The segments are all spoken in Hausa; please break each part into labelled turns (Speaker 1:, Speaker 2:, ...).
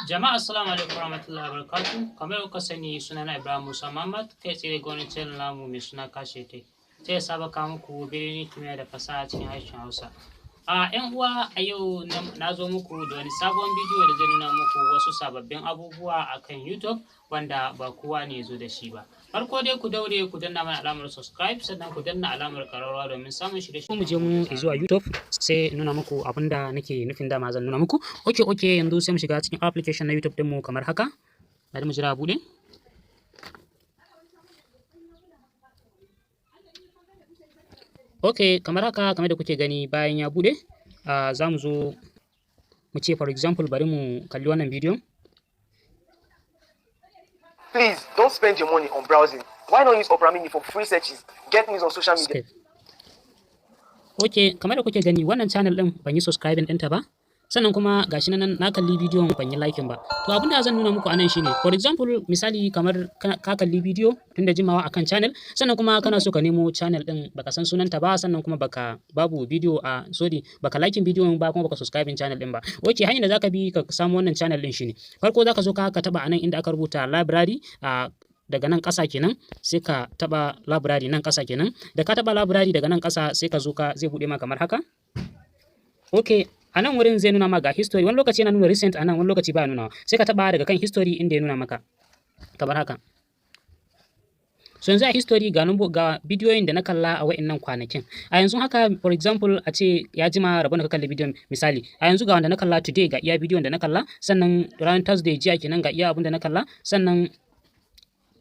Speaker 1: Jama'a, assalamu alaikum warahmatullahi wabarakatuh. Kamar kuka sani, sunana Ibrahim Musa Muhammad, kai tsaye daga wani channel namu mai suna Kashe Tech. Sai ya saba kawo muku bidiyoyin kimiyya da fasaha cikin harshen Hausa. A ƴan uwa, a yau na zo muku da wani sabon bidiyo da zai nuna muku wasu sababbin abubuwa akan YouTube wanda ba kowa ne ya zo da shi ba. Farko dai, ku daure ku danna mana alamar subscribe, sannan ku danna alamar ƙararrawa domin samun shirye. Mu je mu zuwa YouTube, sai nuna muku abin da nake nufin dama zan nuna muku. Okay, yanzu sai mu shiga cikin application na YouTube ɗinmu kamar haka. Bari mu jira buɗe. Ok, kamar haka, kamar da kuke gani, bayan ya buɗe, za mu zo mu ce, for example, bari mu kalli wannan bidiyon.
Speaker 2: Please don't spend your money on browsing. Why not use Opera Mini for free searches, get news on social media?
Speaker 1: Skip. Ok, kamar da kuke gani, wannan channel ɗin ban yi subscribing ɗinta ba. Sannan kuma gashi nan na kalli bidiyon, ban yi liking ba. To, abin da zan nuna muku anan shine, for example, misali kamar ka kalli bidiyo tun da jimawa akan channel, sannan kuma kana so ka nemo channel ɗin, baka san sunanta ba, sannan kuma baka babu bidiyo a, sorry, baka liking bidiyon ba, kuma baka subscribing channel ɗin ba. Ok, hanyar da zaka bi ka samu wannan channel ɗin shine, farko zaka zo ka taba anan inda aka rubuta library a daga nan ƙasa kenan. Sai ka taba library nan ƙasa kenan. Da ka taba library daga nan ƙasa, sai ka zo ka zai buɗe ma kamar haka. Ok, a nan wurin zai nuna ma ga history. Wani lokaci yana nuna recent a nan, wani lokaci ba nuna. Sai ka taba daga kan history inda ya nuna maka kamar haka. So yanzu a history ga numbo, ga bidiyoyin da na kalla a wa'innan kwanakin. A yanzu haka, for example, a ce ya jima rabon da ka kalli bidiyon, misali a yanzu ga wanda na kalla today, ga iya bidiyon da na kalla. Sannan ranar Thursday, jiya kenan, ga iya abin da na kalla. Sannan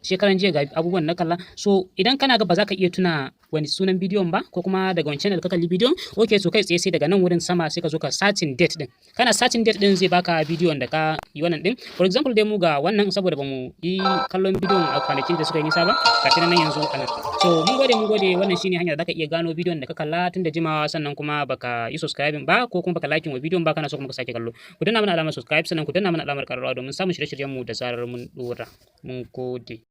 Speaker 1: shekaran jiya ga abubuwan na kalla. So idan kana ga ba za ka iya tuna wani sunan bidiyon ba, ko kuma daga wani channel ka kalli bidiyon, okay, so kai tsaye sai daga nan wurin sama sai ka zo ka searching date din. Kana searching date din, zai baka bidiyon da ka yi wannan din. For example dai, mu ga wannan, saboda ba mu yi kallon bidiyon a kwanakin da suka yi nisa ba, gashi nan yanzu anan. So mun gode, mun gode. Wannan shine hanyar da zaka iya gano bidiyon da ka kalla tun da jimawa, sannan kuma baka yi subscribing ba, ko kuma baka liking wa bidiyon ba, kana so kuma ka sake kallo. Ku danna mana alamar subscribe, sannan ku danna mana alamar kararrawa domin samun shirye-shiryen mu da zarar mun dora. Mun gode.